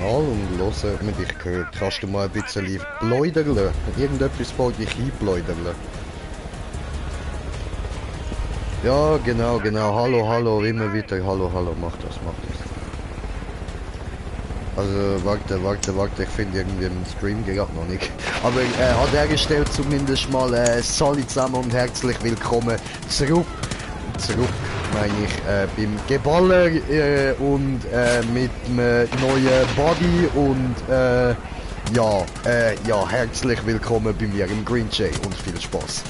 Kanal und hören, ob man dich hört. Kannst du mal ein bisschen bläudern? Irgendetwas wollte ich einbläudern. Ja, genau, genau. Hallo, hallo, immer wieder. Hallo, hallo, mach das, mach das. Also, warte, ich finde irgendwie im Stream gerade noch nicht. Aber an der Stelle zumindest mal Sali zusammen und herzlich willkommen zurück, meine ich, beim Geballer und mit einem neuen Body und ja, herzlich willkommen bei mir im Green Jay und viel Spaß.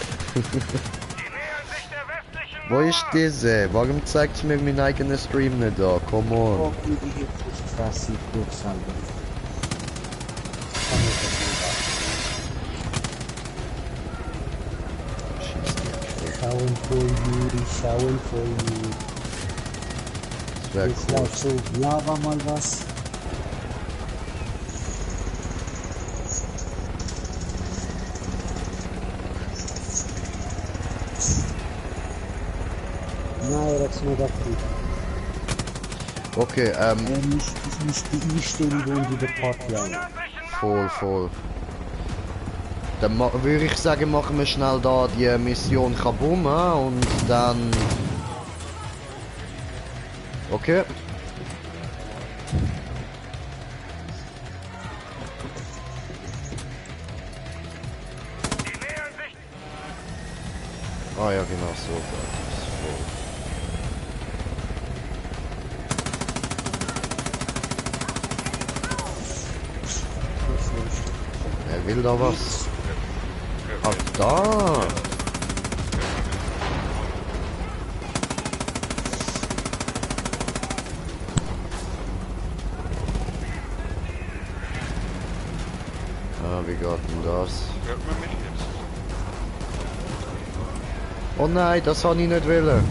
Wo ist diese? Warum zeigt es mir meinen eigenen Stream nicht da? Come on. Oh, wie die hier Fußstraße durchsagen. Schauen for you, schauen for you. Das wäre Jetzt cool. lauf so, laber mal was. Nein, das ist nur das gut. Okay, Nicht die Einstellung und die Party an. voll. Dann würde ich sagen, machen wir schnell da die Mission Kabum und dann... Okay. Ah ja, genau so. Wer will da was? Ach, da! Ah, wie geht denn das? Hört man mich jetzt? Oh nein, das habe ich nicht wollen.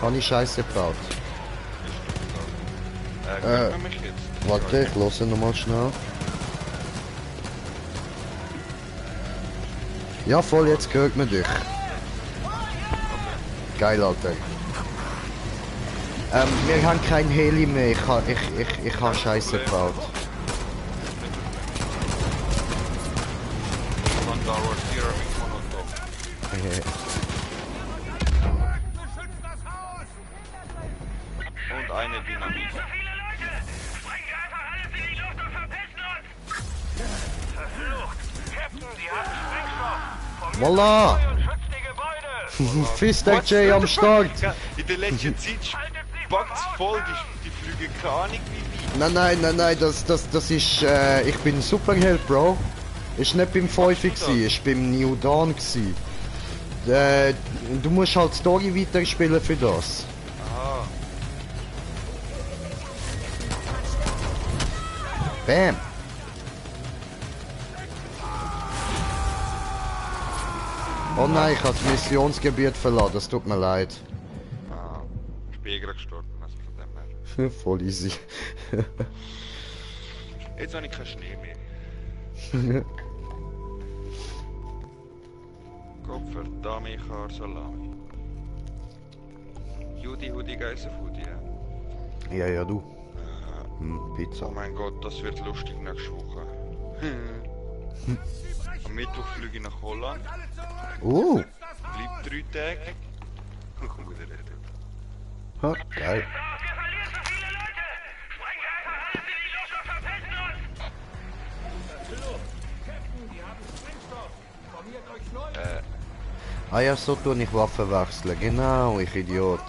Habe ich Scheiße gebaut. Hört man mich jetzt? Warte, ich höre nochmal schnell. Ja, voll, jetzt hört man dich. Geil, Alter. Wir haben kein Heli mehr, ich habe Scheiße gebaut. Und eine Dynamit. Voila! Fistek J am Start! In der letzten Zeit packt's voll die Flüge, keine Ahnung wie. Nein, das ist, ich bin Superheld, Bro. Ist nicht beim 5 gsi, ist beim New Dawn gsi. Du musst halt Story weiterspielen für das. Ah, Bam! Oh nein, ich habe das Missionsgebiet verlassen, das tut mir leid. ich bin gerade gestorben, also von dem her. Voll easy. Jetzt habe ich keinen Schnee mehr. Gottverdammt, Char Salami. Judy, Hudi, Geissenfudi, ja? Ja, du. Pizza. Oh mein Gott, das wird lustig nächste Woche. Am Mittwoch fliege ich nach Holland. Bleib 3 Tage. Und komm wieder reden. Ha, geil. Ah ja, so tue ich Waffen wechseln. Genau, ich Idiot.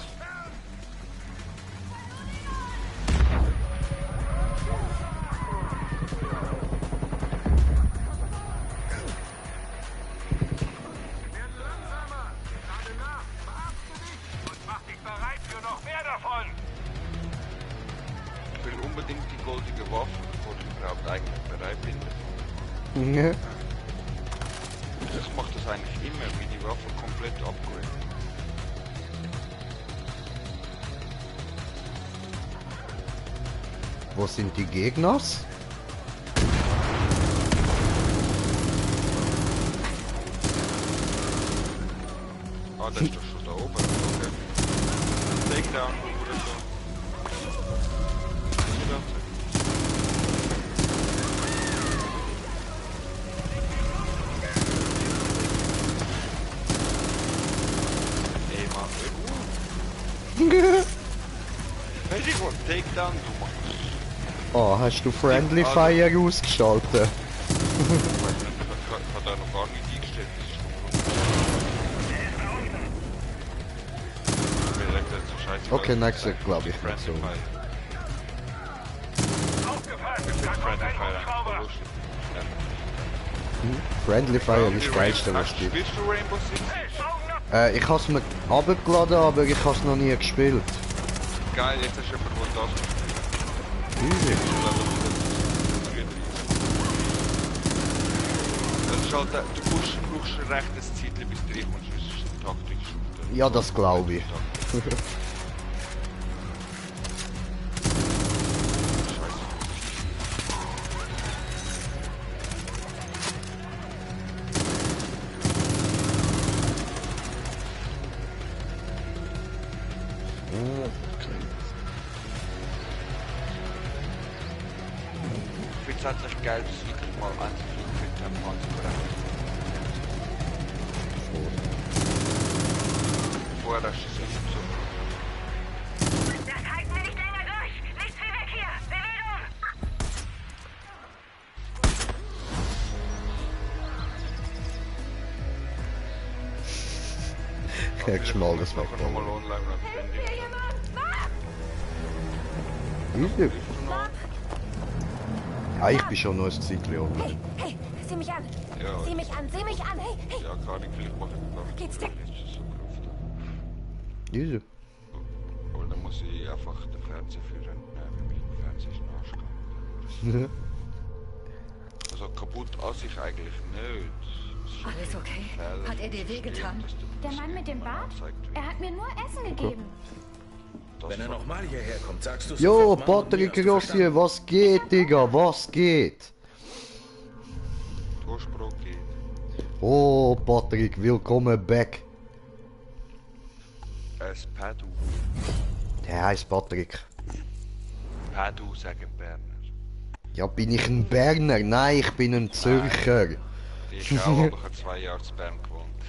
Ich will unbedingt die goldige Waffe, bevor ich überhaupt eigentlich bereit bin. Ja. Ich mache das eigentlich immer, wie die Waffe komplett upgrade. Wo sind die Gegners? Ah, der ist doch schon da oben. Okay. Takedown oder so. dann, du machst. Oh, hast du Friendly Fire ausgeschaltet? Ich weiß nicht, ich hab da noch gar nicht eingestellt. Das ist schon vielleicht so scheiße. Okay, nächstes glaube ich nicht so. Ich finde Friendly Fire einfach voll lustig. Friendly Fire ist das geilste, was es gibt. Spielst du Rainbow Six? Ich habe es mir runtergeladen, aber ich habe es noch nie gespielt. Geil, jetzt hast du jemanden, der das Easy. Das ist halt, du brauchst ein rechtes Zeitchen bis du reinkommst, das ist ein Taktik-Shooter. Ja, das glaube ich. Ich finde es eigentlich geil, dass wirklich mal anzufliegen mit dem Panzerbereich. Vorher hast du es nicht so. Das halten wir nicht länger durch! Nichts wie weg hier! Bewegung! Hättest mal das nachher nochmal weggebaut. online und Handy. Easy. Ja, ich bin schon noch ein Zeitchen online. Hey, hey, sieh mich an! Ja, Sieh mich an, sieh mich an! Hey, hey! ja, keine Ahnung, vielleicht mache ich noch. Geht's dir? Jetzt ist es so gekauft. Easy. Aber dann muss ich einfach den Fernseher führen, weil mein Fernseher ist ein Arschgang. Also kaputt an sich eigentlich nicht. Es ist schon Alles okay? Fehler, Hat er dir wehgetan? dass Der Mann mit dem Bart? Er hat mir nur Essen gegeben. Wenn er nochmal hierher kommt, sagst du Jo, sofort, Mann, und Patrick mir hast du Rossi, was geht, Digga? Was geht? Torspruch geht. Oh, Patrick, willkommen back. Es Padu. Der heißt Patrick. Padu sagen Berner. Ja, bin ich ein Berner? Nein, ich bin ein Zürcher. Ich auch, aber ich habe 2 Jahre in Bern gewohnt.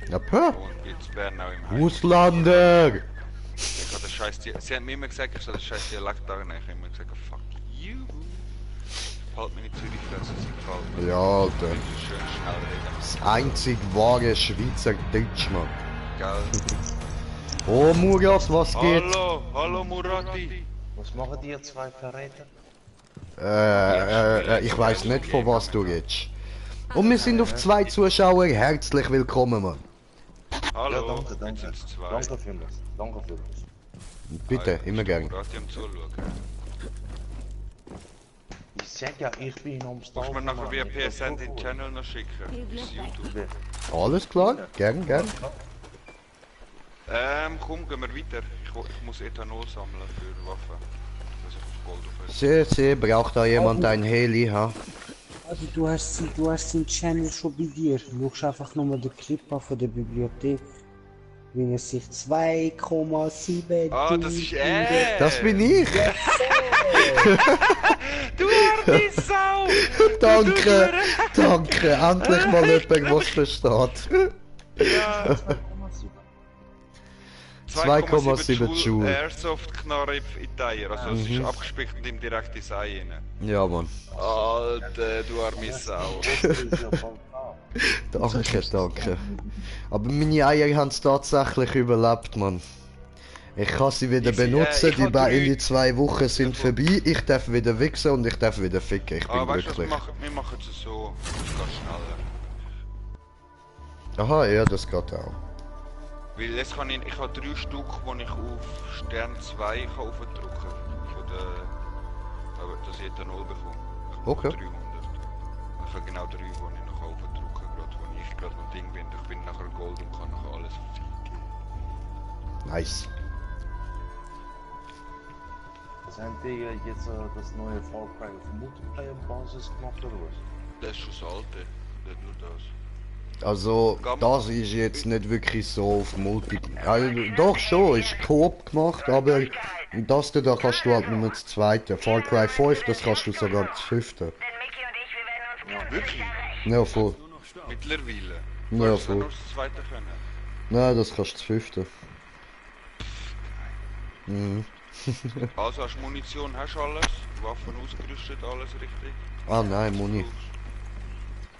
Ja, puh. Und bin in Bern auch im Heim. Ausländer! Ich habe den Scheiß Sie haben mir immer gesagt, ich soll den Scheiß Dialekt annehmen. Ich habe immer gesagt, fuck you. Halt mir nicht Zürich-Fresse, sie gefällt mir. Ja, Alter. Ich will schön schnell reden. Das einzig wahre Schweizer Deutschmann. Gell? Oh, Murat, was geht? Hallo Murati. Was machen die zwei Verräter? Ich weiß nicht, von was du redest. Und wir sind auf 2 Zuschauer. Herzlich willkommen, Mann. Hallo, Ja, danke, jetzt danke. sind's 2. Danke vielmals. Danke vielmals. Bitte, immer gern. Murati am Zuschauen. Ich sag ja, ich bin am Stall. Musst du mir nachher via PSN den Channel noch schicken? Bis YouTube. Alles klar? Gern, gern. Komm, gehen wir weiter. Ich muss Ethanol sammeln für Waffen. Dass ich auf Gold auf Sie, braucht da jemand ein Heli, ha? Also du hast den Channel schon bei dir. Du schaust einfach nochmal den Clip an von der Bibliothek. Wenn es sich 2,7 Ah, das ist Das bin ich! Du arme Sau! Danke, danke, endlich mal jemand, was versteht. Ja. 2,7 Joule. Airsoft-Knarre in Teier, also es ist abgespickt und ihm direkt ins Ei rein. Ja, Mann. Alter, du arme Sau. Danke, danke. Aber meine Eier haben es tatsächlich überlebt, Mann. Ich kann sie wieder benutzen, ich hab in die 2 Wochen sind vorbei, ich darf wieder wichsen und ich darf wieder ficken, ich bin Aber weißt du, glücklich. wir machen es so, es geht schneller. Aha, ja, das geht auch. Weil jetzt kann ich habe 3 Stück, die ich auf Stern 2 kann aufdrücken kann. Von der, dass ich Ethanol bekomme. Ich habe Okay. 300. Ich habe genau 3, die ich noch aufdrücken kann, gerade wo ich gerade am Ding bin. Ich bin nachher Gold und kann nachher alles fliegen. Nice. Sind die jetzt das neue Far Cry auf Multiplayer-Basis gemacht oder was? Das ist schon das alte, nicht nur das. Also, das ist jetzt nicht wirklich so auf Multi... Also, doch schon, ist Coop gemacht, aber das da kannst du halt nur das zweite. Far Cry 5, das kannst du sogar das 5. Denn Mickey und ich, wir werden uns gut Wirklich? Ja, voll. Mittlerweile? Ja, Du hast voll. nur das zweite können. Nein, das kannst du das 5. Mhm. Also hast du Munition, hast du alles? Waffen ausgerüstet, alles richtig? Ah nein, Muni.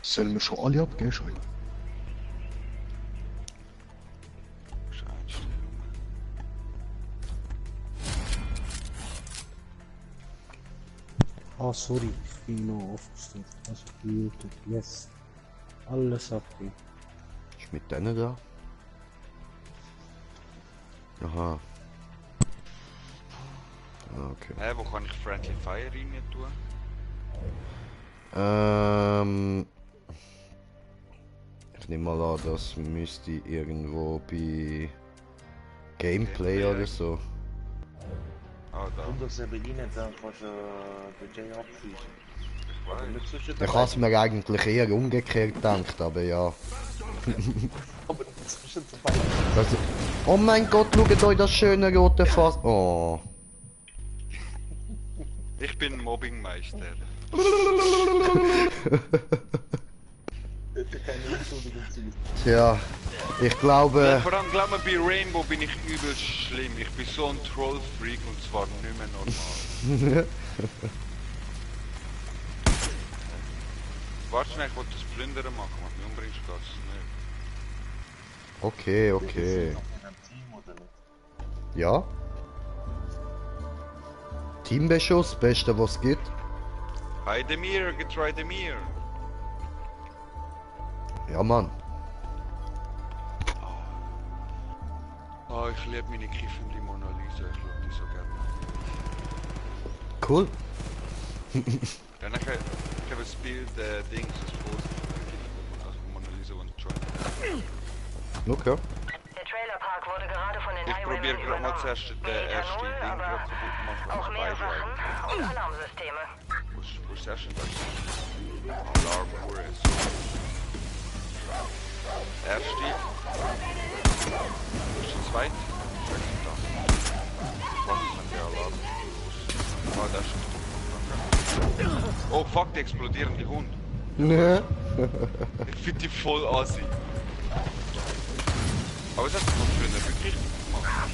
Sollen wir schon alle abgeben, Schein? Ah, sorry, ich bin noch aufgestellt. Also gemutet, yes. Alles abgeben. Ist mit denen da? Aha. Ah, okay. Wo kann ich Friendly Fire rein tun? Ich nehme mal an, das müsste irgendwo bei Gameplay oder so. Ah, da. Und das eben rein, dann kannst du den Jay abschießen. Aber nicht zwischen Ich den habe es mir eigentlich eher umgekehrt gedacht, aber ja. Aber nicht zwischen den beiden. Also, oh mein Gott, schaut euch das schöne rote Fass. Oh. Ich bin Mobbingmeister. Keine Entschuldigung zu. Tja, ich glaube. Vor allem glaub mir, bei Rainbow bin ich übelst schlimm. Ich bin so ein Troll-Freak und zwar nicht mehr normal. Warte schnell, ich wollte das Plündern machen, was mich umbringst, geht's nicht. Okay, Wir okay. sind noch in einem Team oder nicht? Ja. Teambeschuss, beste was es gibt. Hi Demir, getry Demir. Ja Mann. Oh, ich liebe meine kiffende Mona Lisa, ich schaue die so gerne. Cool. Dann ich habe das Bild, Dings, das Poster von Mona Lisa und Join. Okay. Der Trailerpark wurde gerade von den Ich probiere Highwaymen gerade mal übernommen. zuerst den ersten Ding aber gerade kaputt machen, auch mehr Wachen und Alarmsysteme. Wo ist der erste das? Alarm pur ist. Erste. Wo ist der zweite? Da. Was ist denn der Alarm? Ah, da ist er. Oh fuck, die explodierende Hund. Ne? Ich finde die voll assi. Aber das hat man früher wirklich gemacht.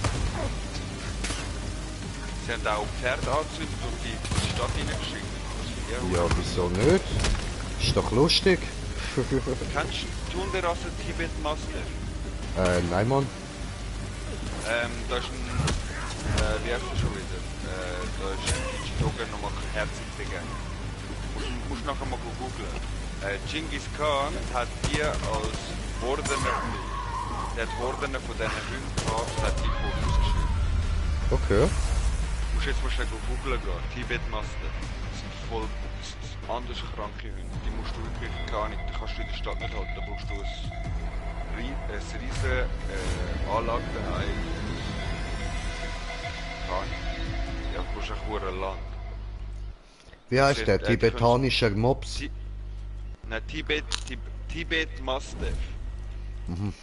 Sie haben auch Pferde angezündet und die in die Stadt hineingeschickt. Ja, wieso nicht? Ist doch lustig. Kennst du die Hunderasse Tibet Master? Nein Mann. Da ist ein... wie heißt das schon wieder? Da ist ein Stoger nochmal herzig dagegen. Musst nachher mal googlen. Genghis Khan hat die als Hordener... Der hat Horden von diesen Hunden gehabt und hat die vor uns geschickt. Okay. Du musst jetzt mal schnell googlen gehen. Tibet Master. Das sind voll... Das sind anders kranke Hunde. Die musst du wirklich gar nicht... Die kannst du in der Stadt nicht halten. Da brauchst du ein riesen Anlage daheim. Gar nicht. Ja, du brauchst auch ein Land. Wie heißt der? Die Tibetanischer Mops? Nein, Tibet Mastiff. Mhm.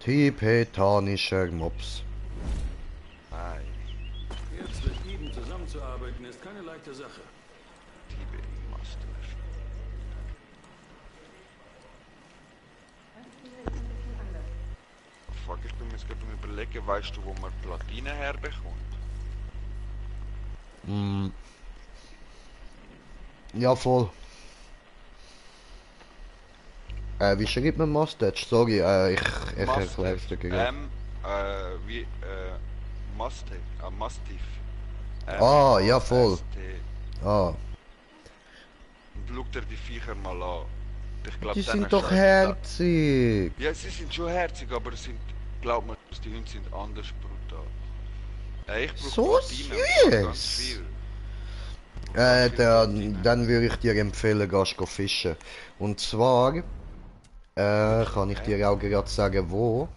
Tibetanischer Mops. Nein, Jetzt mit Dieben zusammenzuarbeiten ist keine leichte Sache. Tibet Mastiff. Fuck, ich bin mir jetzt gerade am überlegen, weißt du, wo man Platine herbekommt? Mm. Ja, voll. Wie schreibt man Mustache? Sorry, ich erkläre es dir gleich. Wie, Mastiff. Mastiff. Ah, ja, voll. MAST. Ah, Und schau dir die Viecher mal an. Ich glaub, die denen sind doch scheißt- herzig. Ja, sie sind schon herzig, aber sind, glaub mir, die Hunde sind anders brutal. Ich brauch So Platine, ich brauch ganz süß. viel. Dann würde ich dir empfehlen, gehst go fischen. Und zwar kann ich dir auch gerade sagen, wo.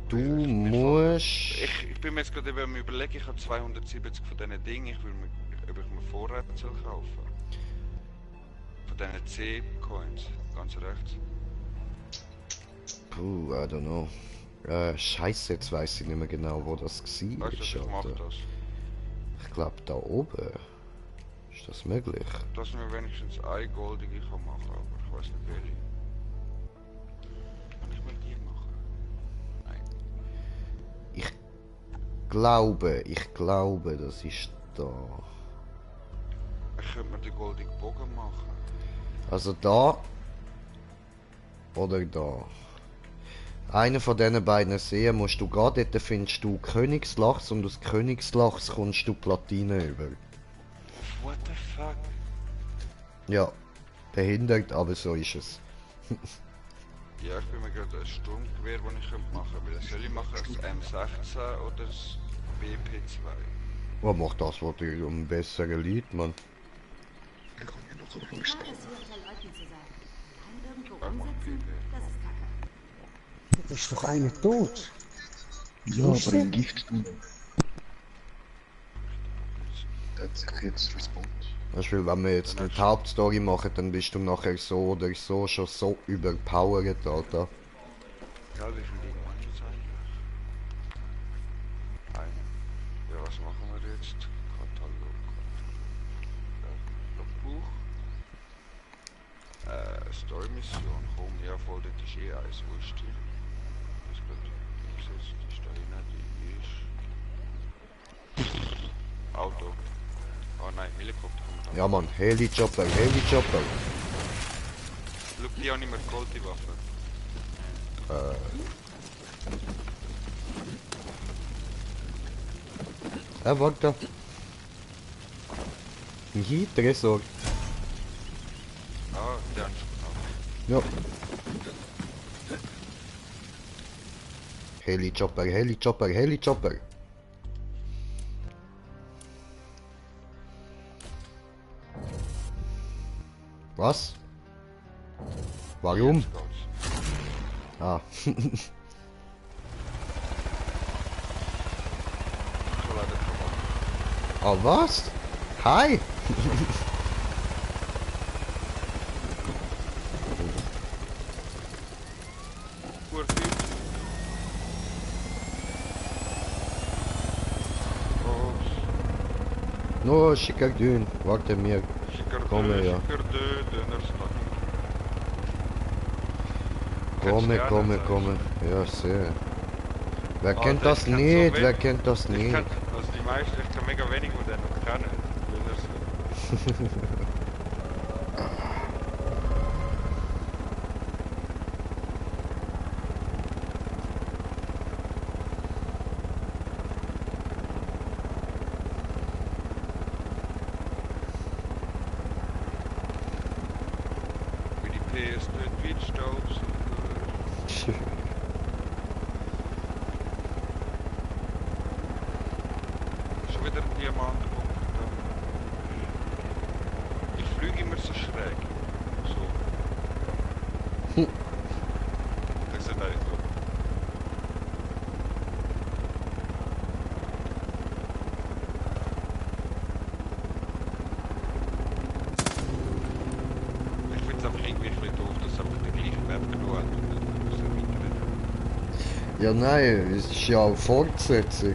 Du musst. Ich bin mir jetzt gerade am überlegen, ich habe 270 von diesen Dingen, ich will mir, ob ich mir Vorräte soll kaufen. Von diesen C-Coins, ganz rechts. Puh, I don't know. Scheiße, jetzt weiß ich nicht mehr genau, wo das war. Weißt du, ich mach das. Ich glaube da oben. Ist das möglich? Dass wir wenigstens eine goldige kann machen, aber ich weiß nicht welche. Kann ich mal die machen? Nein. Ich glaube, das ist da. Ich könnte mir den goldigen Bogen machen. Also da. Oder da. Einen von diesen beiden Seen musst du gehen, dort findest du Königslachs und aus Königslachs kommst du Platine über. What the fuck? Ja, behindert, aber so ist es. Ja, ich bin mir gerade ein Sturmgewehr, das ich machen könnte. Weil soll ich machen, das M16 oder das BP2? Was macht das, was dir um besseren liegt, Mann? Der kann mir noch so Ich mag Lust. es, hier unter Leuten zu sein. Kann irgendwo Ach, umsetzen, BP. das ist kacke. Da ist doch einer tot. Ja, Wo ist aber der? im Gift tun. Der hat sich jetzt respawned. Weißt du, wenn wir jetzt nicht die Hauptstory machen, dann bist du nachher so oder so schon so überpowered, Alter. Ja, wie viel liegen wir jetzt eigentlich? Eine. Ja, was machen wir jetzt? Katalog. Logbuch. Story-Mission. Komm, ja, voll, das ist eh eins. Wo ist die? Das wird nicht gesetzt. Die ist da hinten, die ist... Auto. Oh nein, Helikopter kommt da. Ja, Mann, Heli-Chopper, Heli-Chopper. Schau, die haben nicht mehr Gold, die Waffe. Warte. Hier, Tresor. Ah, der hat schon Ja. Heli-Chopper, Heli-Chopper, Heli-Chopper. Was? Warum? Jetzt geht's. Ah. Schon leider verloren. Ah, was? Hi! Gut, viel. Oh, No, schicker Dün. Warte mir. Komme, ja. Komme. Ja, sehr. Wer kennt das nicht? Wer kennt das Ich nicht? kann, also die meisten, ich kann mega wenig von denen noch kennen. Wie die PS nicht Windstaubs. Schon wieder ein Diamant. Ich fliege immer so schräg. So. Das ist eigentlich so. Ich finde es einfach irgendwie ein bisschen doof, dass es einfach die gleiche Map genug hat und nicht so weiter. Ja, nein, es ist ja eine Fortsetzung.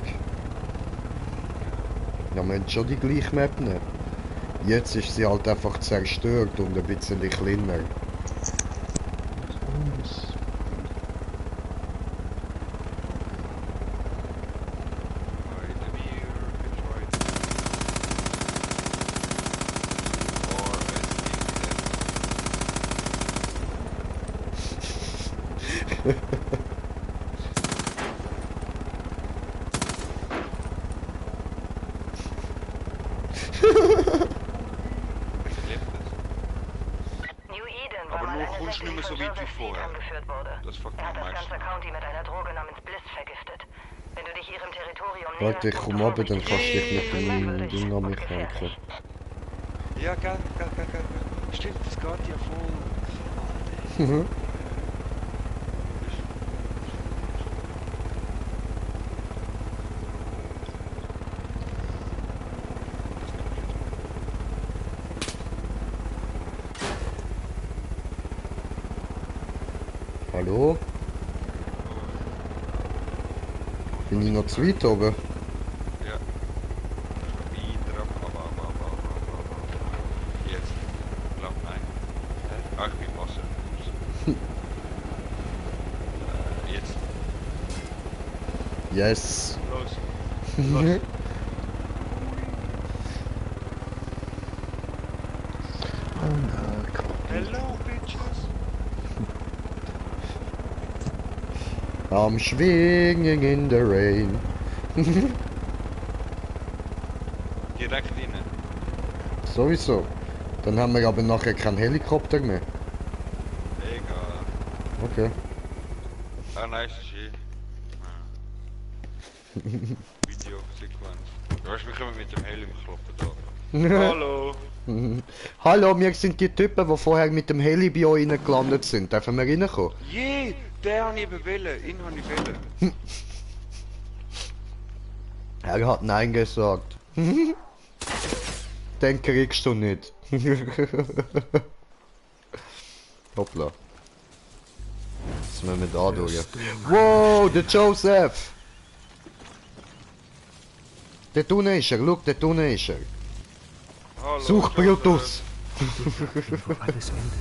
Ja, wir haben schon die gleiche Map nicht. Jetzt ist sie halt einfach zerstört und ein bisschen kleiner. New Eden war Aber mal nur eine kommst du nicht mehr so Sekte, weit von wie Joseph vorher. Seed angeführt wurde. Das fuckt Er mich hat am das ganze meisten. County mit einer Droge namens Bliss vergiftet. Wenn du dich ihrem Territorium Warte, ich komm runter, dann kannst du dich mit dem merkwürdig Ding an und mich hängen. gefährlich. Ja, geil. Stimmt, das geht ja voll. Mhm. Hallo? Bin ich noch zu weit oben? Ja. Weiter, aber. Yes. Los. Hello, bitches. I'm swinging in the rain. Direkt rein. Sowieso. Dann haben wir aber nachher keinen Helikopter mehr. Egal. Okay. Ah, nice shit. Videosequenz. Du hast mich immer mit dem Heli kloppen da. Hallo. Hallo, wir sind die Typen, die vorher mit dem Heli bei euch gelandet sind. Dürfen wir reinkommen? Je, den habe ich eben wollen. Ihn habe ich wollen. Er hat Nein gesagt. Den kriegst du nicht. Hoppla. Jetzt müssen wir da durch. Wow, der Joseph! Dort unten ist er, schau, dort unten ist er. Hallo. Such Brutus! Wo alles endet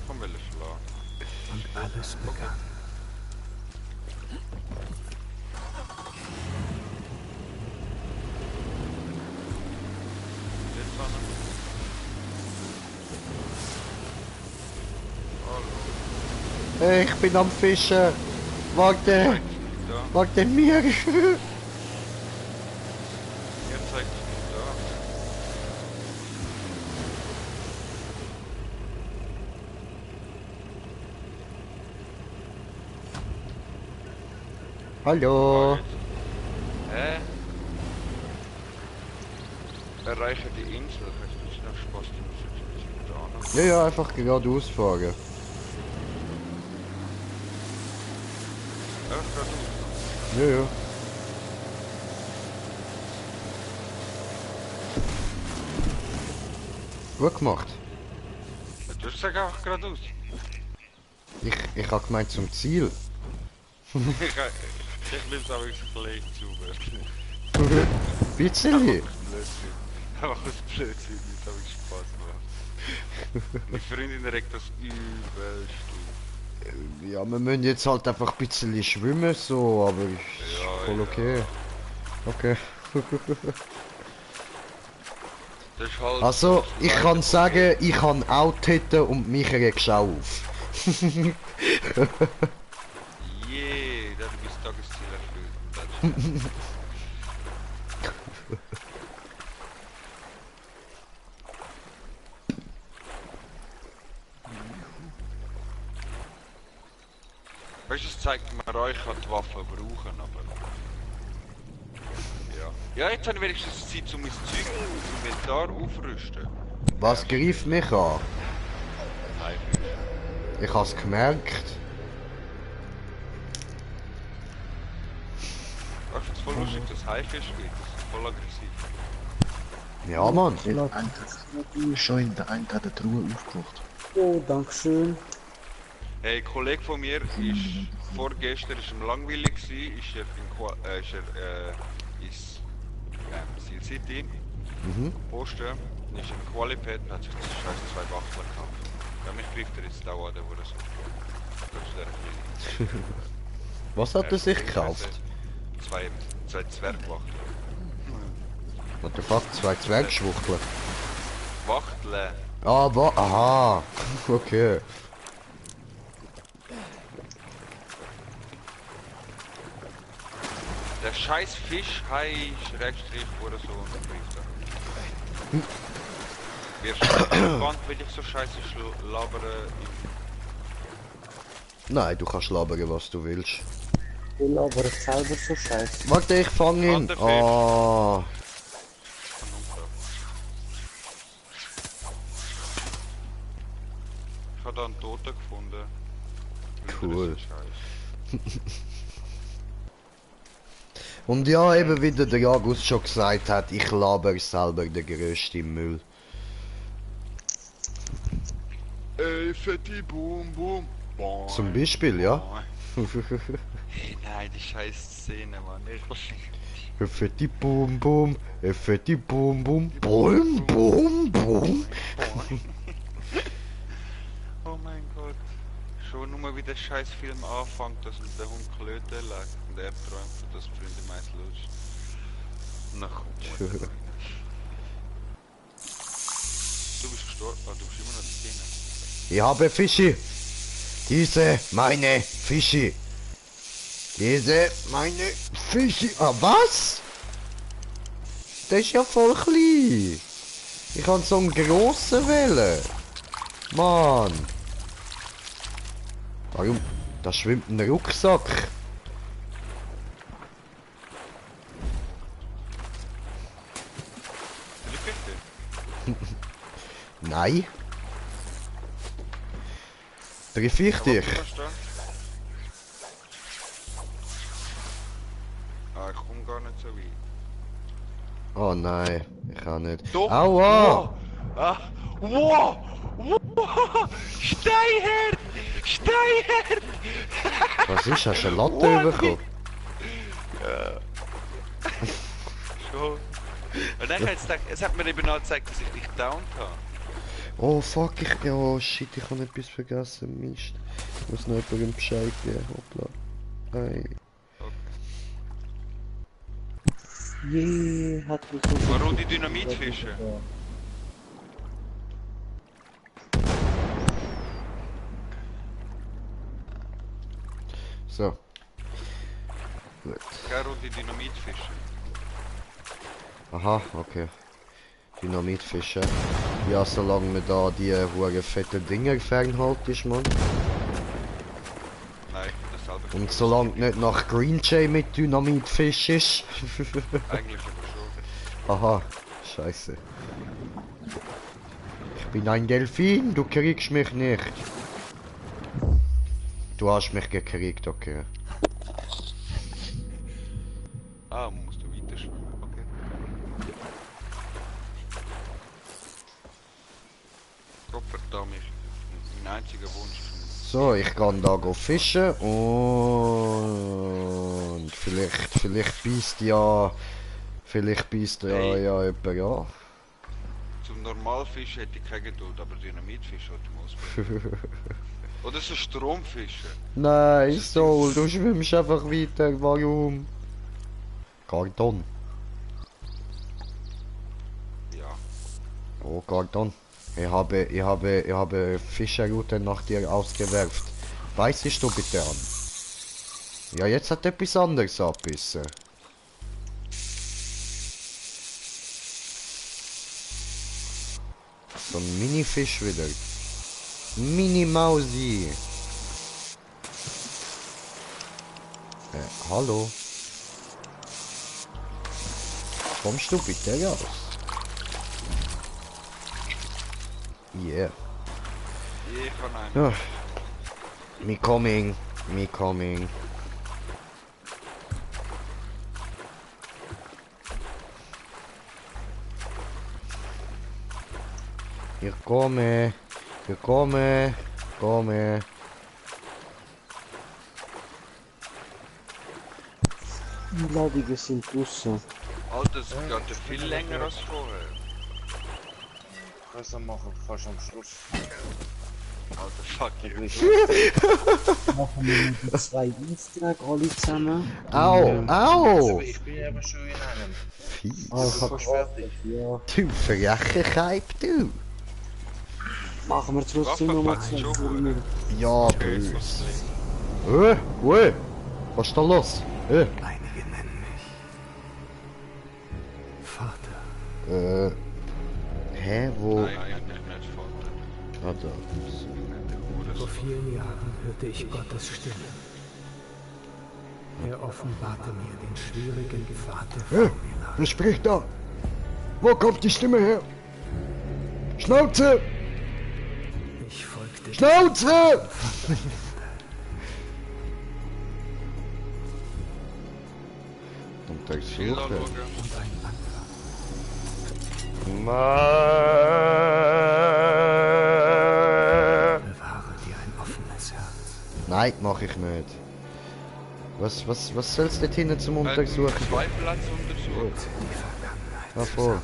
Komm, will ich schlagen. und alles begann. Jetzt an. Hallo. Hey, ich bin am Fischen! Warte! Da. Warte mir! Jetzt zeigt es mich da. Hallo! Hä? Erreiche die Insel. Hast du noch Spaß, du musst jetzt ein bisschen da. Ja, ja, einfach geradeaus fahren. Ja, geradeaus. Ja, ja. Gut gemacht. Du sagst einfach geradeaus. Ich hab gemeint zum Ziel. Ich will es aber gleich zu. Bisschen. Blödsinn. Einfach aus Blödsinn, jetzt habe ich Spaß gemacht. Meine Freundin regt das übelst. Ja, wir müssen jetzt halt einfach ein bisschen schwimmen, so, aber ist Ja, voll ja. okay. Okay. Das ist halt Also, ich das kann zweite sagen, ich kann auch täten und mich regst auch auf. Problem. Yeah, da du bist Tagesziel erfüllt. Das ist weißt du, es zeigt mir euch, ich kann die Waffe brauchen, aber... Ja. Ja, jetzt habe ich wenigstens Zeit, um mein Zeug zum Inventar aufrüsten. Was greift mich an? Nein. Ich hab's gemerkt. Ich finde es voll lustig, dass Haifisch gibt. Das ist voll aggressiv. Ja, Mann. Schon in der einen hat die Truhe aufgemacht. Oh, dankeschön. Hey, ein Kollege von mir ist vorgestern ist ihm langweilig gewesen, ist er in Seal City, Posten, ist er in Qualipad und hat sich das scheiß 2 Wachteln gekauft. Ja, mich greift er jetzt auch an, wo er so das ist der Kleine. Was hat er sich gekauft? Zwei Zwergwachteln. What the fuck? 2 Zwergschwuchteln. Wachteln! Ah, aha. Okay. Der scheiß Fischhai Schrägstrich oder so und greift er. Wirst du gespannt, wenn ich so scheiße labere? Nein, du kannst labern, was du willst. Ich labere selber so scheiße. Warte, ich fange ihn. Anderfisch. Ah. Ich habe da einen Toten gefunden. Cool. Scheiße. Und ja, eben wie der Jagus schon gesagt hat, ich laber selber der größte Müll. Ey, fetti Boom Boom. Boing. Zum Beispiel, ja. Hey, nein, die scheiß Szene, Mann. Fetti Boom Boom, fetti Boom Boom, Boom Boom Boom. Oh mein Gott. schon nur wie der scheiß Film anfängt, dass der Hund Klöte legt und er träumt von das Freunde meist lutscht. Na komm. Du bist gestorben, du bist immer noch drin. Ich habe Fische. Diese meine Fische. Diese meine Fische. Ah, was? Der ist ja voll klein. Ich kann so einen grossen wählen. Mann. Warum? Da schwimmt ein Rucksack. Nein. Triff ich dich? Ah, ich komm gar nicht so weit. Oh nein, ich kann nicht. Doch! Aua! Wow! Ah! Wow! Wow! Steinherd! Steinherd! Was ist? Hast du eine Latte bekommen? Ja. Schon. Und dann hat's gedacht, es hat mir eben auch gezeigt, dass ich dich downed habe. Oh fuck, oh shit, ich habe etwas vergessen, Mist. Ich muss noch jemandem Bescheid geben, hoppla. Hey. Je, hat mich so... Warum die Dynamitfische? So. Gut. Warum die Dynamitfische? Aha, okay. Dynamitfische. Ja, solange man da die hohen fetten Dinger fernhält, ist man. Nein, das selber. Und solange nicht nach Green Jay mit Dynamitfisch ist. Eigentlich aber schon. Aha, scheiße. Ich bin ein Delfin, du kriegst mich nicht. Du hast mich gekriegt, okay. Ah, musst du weiter schwimmen, okay. Gottverdammt, mein einziger Wunsch. So, ich kann da go fischen und vielleicht beißt ja Hey. ja jemand ja. Zum Normalfisch hätte ich keine Geduld, aber Dynamitfisch sollte man ausprobieren. Oder so Stromfische. Nein, Soul, du schwimmst einfach weiter, warum? Karton. Ja. Oh, Karton. Ich habe Fischerroute nach dir ausgewerft. Weißt du bitte an? Ja, jetzt hat etwas anderes abbissen. So ein Mini-Fisch wieder. Mini-Mausi. Hallo? Kommst du bitte raus? Yeah. Ich kann einen. Ja. Me coming. Me coming. Ich komme. Ich komme. Komme. Die Ladungen sind draussen. Alter, das geht ja viel länger als vorher. Größer machen, fast am Schluss. Alter, fuck you. Machen wir die 2 Dienstag alle zusammen. Au, au! Ich bin aber schon in einem. Fies. Ah, ich hab Fast fertig. ja. Du Verrechenkeit, du! Machen wir trotzdem noch mal 12 Uhr. Ja, böse. Was ist da los? Einige nennen mich Vater. Hä, wo? Nein, nicht Vater. Ah, da. Vor vielen Jahren hörte ich Gottes Stimme. Er offenbarte mir den schwierigen Pfad der Formula. Wer spricht da? Wo kommt die Stimme her? Schnauze! Ich folgte Schnauze! Und der Viel sucht anschauen. und ein anderer. Bewahre dir ein offenes Herz. Nein, mach ich nicht. Was soll's dort hinten zum Untersuchen? Zwei Plätze untersuchen. Die Vergangenheit. Ja, voll.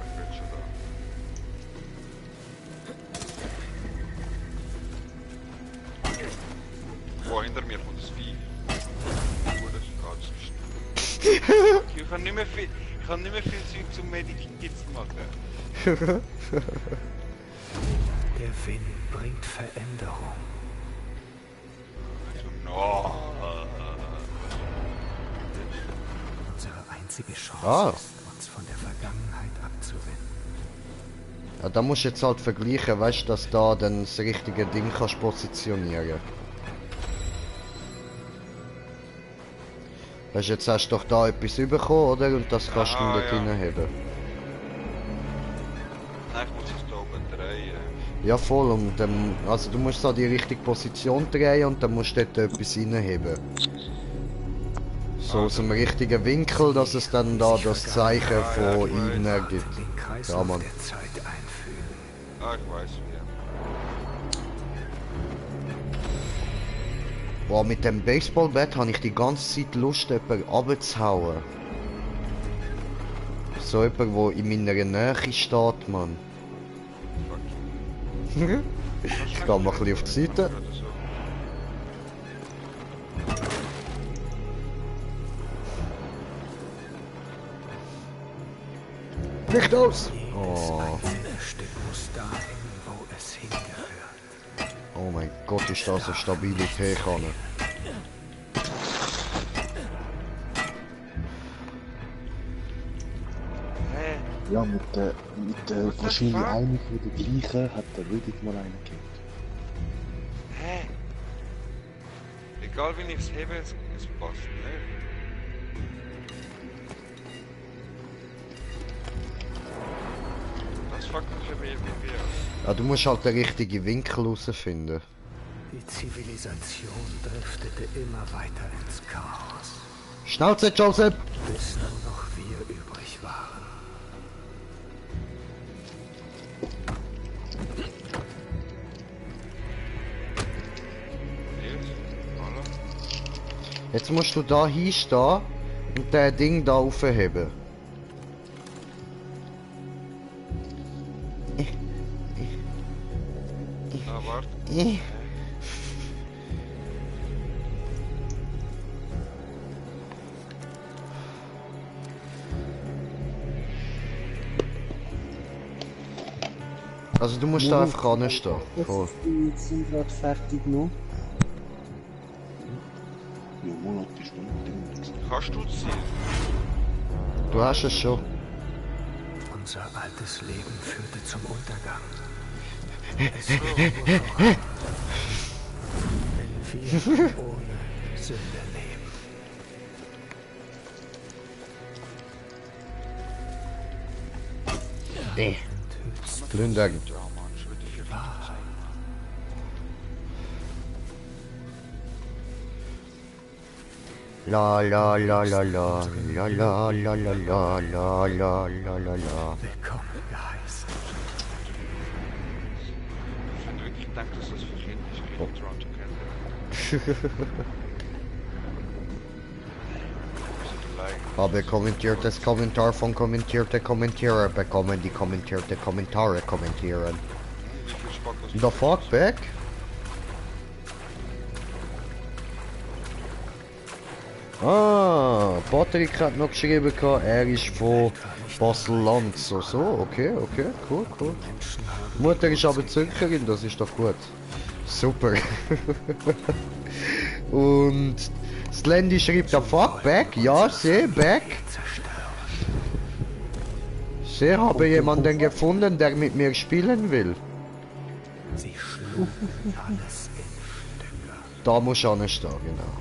Ich bin schon ich habe nicht mehr viel Zeug zum Medikit zu machen. Der Wind bringt Veränderung. No. Unsere einzige Chance ist, uns von der Vergangenheit abzuwenden. Ja, da musst du jetzt halt vergleichen, weißt du, dass da dann das richtige Ding kannst positionieren. Weißt du, jetzt hast du doch da etwas bekommen, oder? Und das kannst du dort hinheben. Nein, ich muss es da oben drehen. Ja voll, und also du musst da die richtige Position drehen und dann musst du dort etwas hinheben. So aus dem richtigen Winkel, dass es dann da das Zeichen von innen gibt. Ja, Mann. Ah, ich weiß wie. Boah, mit dem Baseballbat habe ich die ganze Zeit Lust, jemanden runterzuhauen. So jemand, der in meiner Nähe steht, Mann. Ich gehe mal ein bisschen auf die Seite. Nicht aus! Oh. Oh mein Gott, ist das eine stabile Teekanne. Ja, mit wahrscheinlich einer von der gleichen hat der wirklich mal einen gekillt. Hä? Egal wie ich es hebe, es passt nicht. Das fuckt mich ein bisschen wie Ja, du musst halt den richtigen Winkel herausfinden. Die Zivilisation driftete immer weiter ins Chaos. Schnauze, Joseph! Bis nur noch wir übrig waren. Jetzt musst du da hinstehen und das Ding da aufheben. Ah, warte. Also du musst da einfach anstehen. Voll. Wir sind gerade fertig noch. Ja, Monat ist noch nicht. Kannst du ziehen? Du hast es schon. Unser altes Leben führte zum Untergang. Es wenn wir ohne Sünde leben. Plündern. Ja, Mann, ich würde hier La la la la la la la la la la la la la la la. Willkommen geheißen. Ich finde wirklich gedacht, dass das verständlich ist, wie Toronto kennen. Habe kommentiertes Kommentar von kommentierte Kommentierer bekommen, die kommentierte Kommentare kommentieren. Wie viel Spaß The fuck, back? Ah, Patrick hat noch geschrieben, er ist von Basel-Land. So, okay, cool. Mutter ist aber Zürcherin, das ist doch gut. Super. Und Slendy schreibt da fuck back, ja, back. Ich habe jemanden gefunden, der mit mir spielen will. Sie schlugen alles in Stücke. Da muss ich anstehen, genau.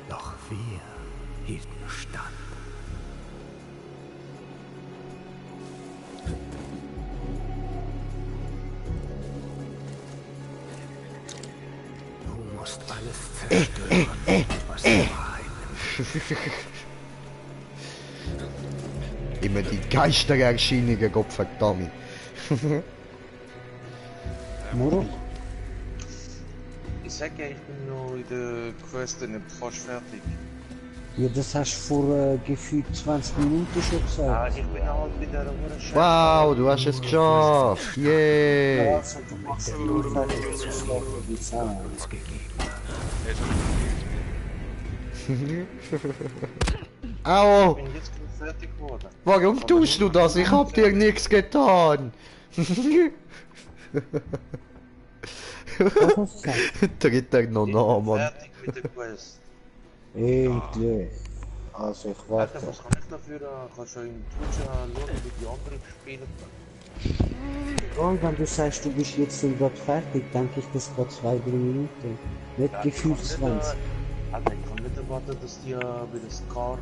Doch wir hielten stand. Du musst alles zerstören, was du heim. Immer die Geistererscheinungen, Gott verdammt. Muro? Ich sag ja, ich bin nur in der Quest nicht fast fertig. Ja, das hast du vor gefühlt 20 Minuten schon Ah, gesagt. ich bin halt bei der Uhrenscheiße. Wow, du hast es geschafft. Yeah. Also, du machst nur fertig zu schlafen, wie es auch. Au! Ich bin jetzt gerade fertig geworden. Warum Aber tust du nur das? Ich hab dir nichts getan. Was hast du gesagt? Tritt er noch nach, Mann. fertig mit der Quest. Endlich. Also ich Alter, warte. was kann ich dafür? Kannst du in Twitch schauen, wie die anderen spielen? Und wenn du sagst, du bist jetzt gerade fertig, denke ich, das geht 2-3 Minuten. Nicht die 25. Alter, ich kann nicht erwarten, dass die bei der Scar,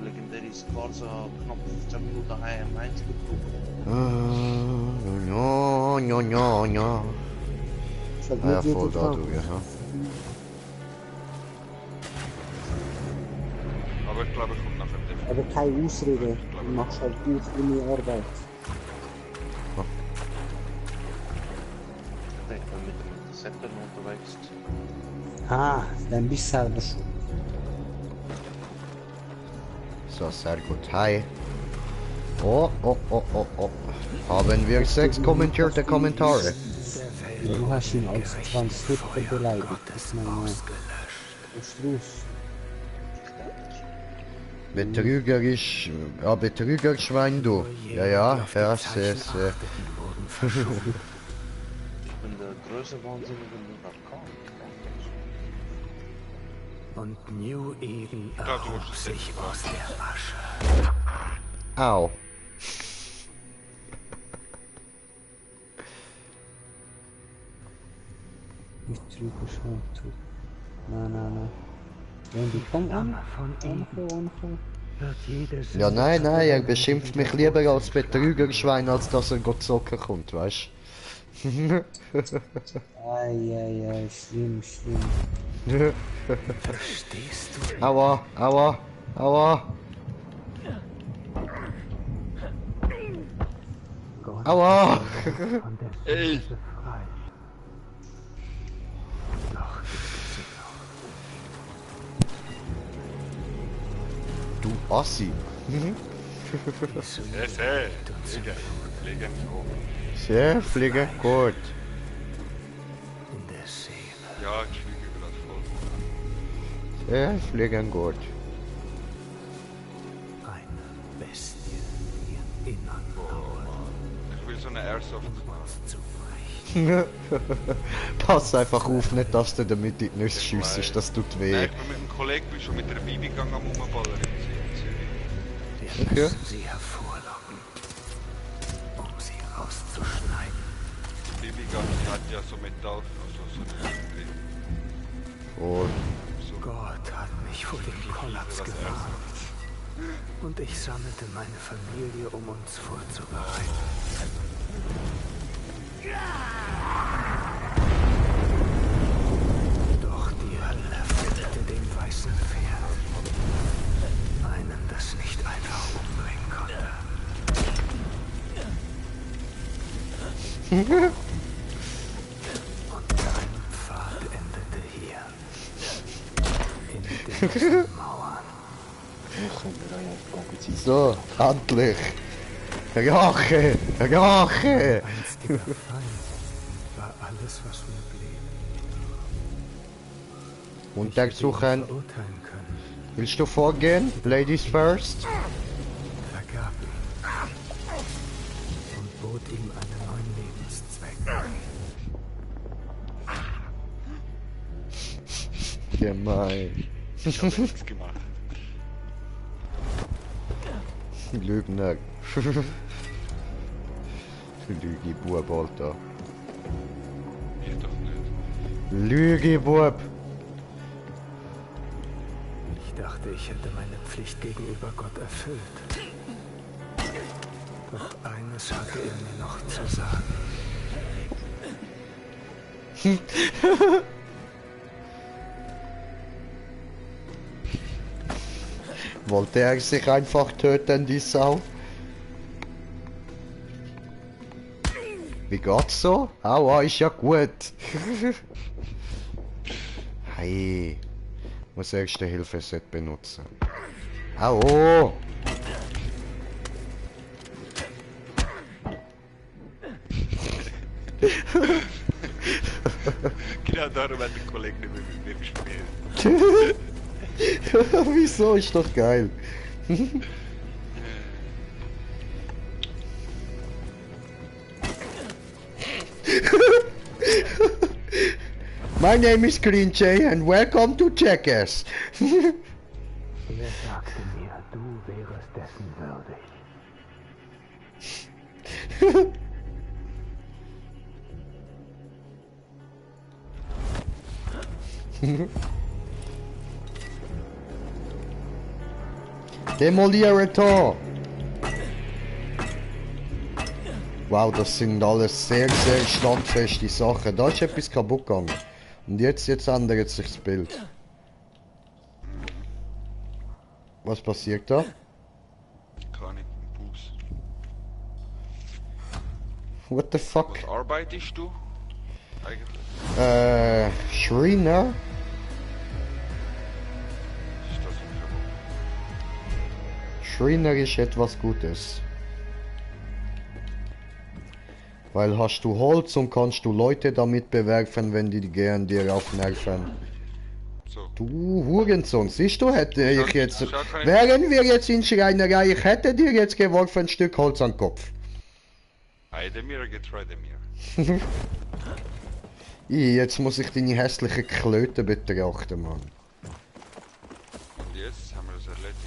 legendäre Scar, so knapp 15 Minuten am Einzug brauchen. Ja. Das Ah ja, wird voll jeder da, drauf. du, ja. Aber ich glaube, ich komme nachher definitiv. Aber keine Ausrede. Du machst halt gut deine Arbeit. Ich bin mit dem Interceptor unterwegs. Ah, dann bist du selber schuld. So, sehr gut. Hi. Oh. Haben wir 6 kommentierte Kommentare? Du hast ihn als Transkript beleidigt. Das ist Struß. Betrügerisch, ja, Betrügerschwein, du. Ja, sehr. Ich bin der größte Wahnsinnige Murakami. Und New Eden du erhob musst es sich nicht aus der Asche. Au. Nicht zurückgeschaut. Nein. Randy, komm an. Wird jede Ja, nein, er beschimpft mich lieber als Betrügerschwein, als dass er Gott zocken kommt, weißt du? Ei, schlimm. Verstehst du? Aua. Gott Aua! von der Ey. Sünde befreit. Doch gibt es sie noch. Du Assi. Die Sünde Sehr. liegt uns im Blut. Fliegen hoch. Sehr fliege gut. In der Seele. Ja, ich fliege gerade voll. Sehr fliegen gut. Eine Bestie, die im Innern lauert, Ich will so eine Airsoft machen. uns zu brechen. Pass einfach auf, nicht dass du damit in die Nüsse schiessest, das tut Nein, weh. ich bin mit einem Kollegen bin schon mit der Bibi gegangen am Rumballern in Zürich. Wir Okay. müssen sie hervorlocken, um sie rauszuschneiden. Bibi hat ja so Metall, also so eine drin. Oh, So Gott hat mich vor dem Kollaps was gewarnt. Und ich sammelte meine Familie, um uns vorzubereiten. Doch die Hölle führte dem weißen Pferd. Einen, das nicht einfach umbringen konnte. Und dein Pfad endete hier. In den Mauern. so, endlich. Rache! Einstiger Feind war alles, was mir blieb. Und der Suchen, Verurteilen können, willst du vorgehen? Ladies first? vergab ihm und bot ihm einen neuen Lebenszweck. Gemein. ich habe nichts gemacht. Lügner. Lügi-Bub, Alter. Ich doch nicht. Lügi-Bub. Ich dachte, ich hätte meine Pflicht gegenüber Gott erfüllt. Doch eines hatte er mir noch zu sagen. Wollte er sich einfach töten, die Sau? Wie geht's so? Aua, ist ja gut. Hey, muss erste Hilfe-Set benutzen. Au! Genau darum hat der Kollege nicht mehr mit mir gespielt. Wieso? Ist doch geil. My name is Green Jay and welcome to Jackass. Er sagte mir, du wärest dessen würdig. Demoliere Tor! Wow, das sind alles sehr, sehr standfeste Sachen. Da ist etwas kaputt gegangen. Und jetzt ändert sich das Bild. Was passiert da? Kann ich im Bus. What the fuck? Was arbeitest du? Eigentlich? Schreiner? Ist das ein Verbot? Schreiner ist etwas Gutes. Weil hast du Holz und kannst du Leute damit bewerfen, wenn die gehen dir auf Nerven. So. Du Hurensohn, siehst du, hätte ich jetzt... schau, kann ich- Wären wir jetzt in Schreinerei, ich hätte dir jetzt geworfen ein Stück Holz an den Kopf. Eidemir, Getreidemir. Jetzt muss ich deine hässliche Klöte betrachten, Mann. Und jetzt haben wir das erledigt.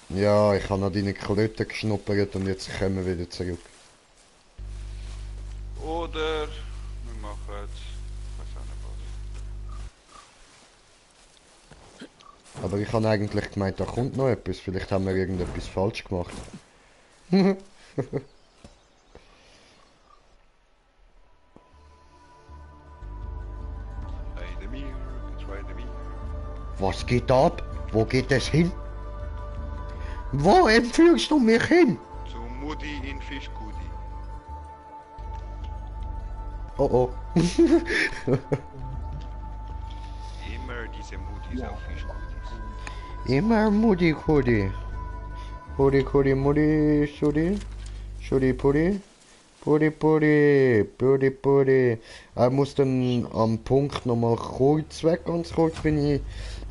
Ja, ich habe noch deine Klöte geschnuppert und jetzt kommen wir wieder zurück. Oder wir machen jetzt... Ich weiß auch nicht was. Aber ich habe eigentlich gemeint, da kommt noch etwas. Vielleicht haben wir irgendetwas falsch gemacht. Eidemir, Getreidemir. Was geht ab? Wo geht es hin? Wo entführst du mich hin? Zu Mutti in Fischgudi. Oh oh. Immer diese Muttis auf Fischgudis. Immer Mutti Kudi. Kudi Kudi Mutti Schudi. Schudi Pudi. Pudi Pudi. Pudi Pudi. Er muss dann am Punkt nochmal kurz weg. Ganz kurz bin ich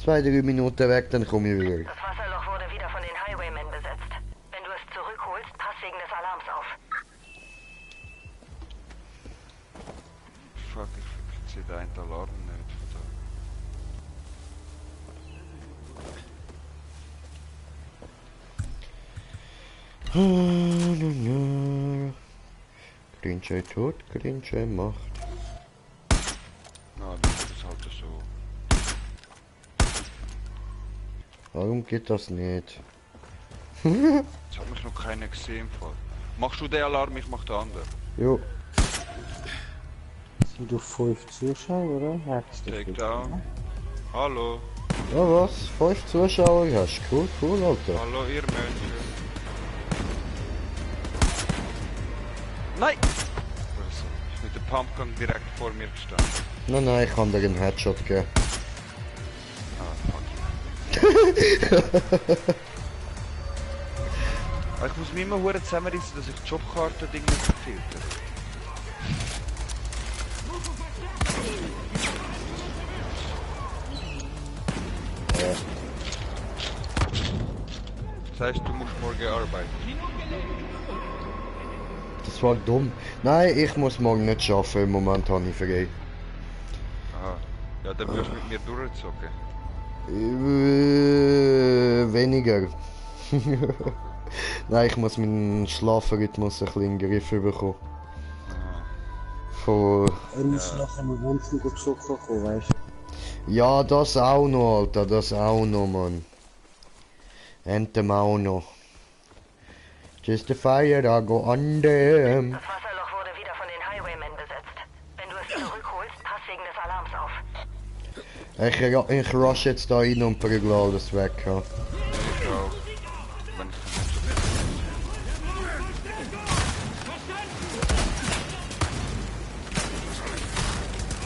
2-3 Minuten weg, dann komme ich wieder. Das Wasserloch wurde wieder von den Highwaymen besetzt. Wenn du es zurückholst, pass wegen des Alarms auf. Fuck, ich sehe da einen Alarm nicht. Grinche tot, Grinche macht. Na, das ist halt so. Warum geht das nicht? Jetzt hat mich noch keiner gesehen. Voll. Machst du den Alarm, ich mach den anderen. Jo. Sind du 5 Zuschauer, oder? Hackst du Takedown. Hallo. Ja was? 5 Zuschauer hast du? Cool, Alter. Hallo, ihr Menschen. Nein! Also, ist mit dem Pumpgun direkt vor mir gestanden. Nein, ich kann dir einen Headshot geben. Ah, fuck. Ich muss mich immer hure zusammenreißen, dass ich die Jobkarte-Ding nicht verfilter. Das heißt, du musst morgen arbeiten. Das war dumm. Nein, ich muss morgen nicht arbeiten, im Moment habe ich frei. Aha. Ja, dann wirst du mit mir durchzocken. Weniger. Nein, ich muss meinen Schlafrhythmus ein bisschen in den Griff bekommen. Von... Er muss nachher mit ganzen gut zocken kommen, weißt du? Ja, das auch noch, Alter, das auch noch, Mann. Entem auch noch. Just a fire, I go on them. Das Wasserloch wurde wieder von den Highwaymen besetzt. Wenn du es zurückholst, pass wegen des Alarms auf. Ich rush jetzt da rein und prügle alles weg. Ja. Ich auch. Wenn ich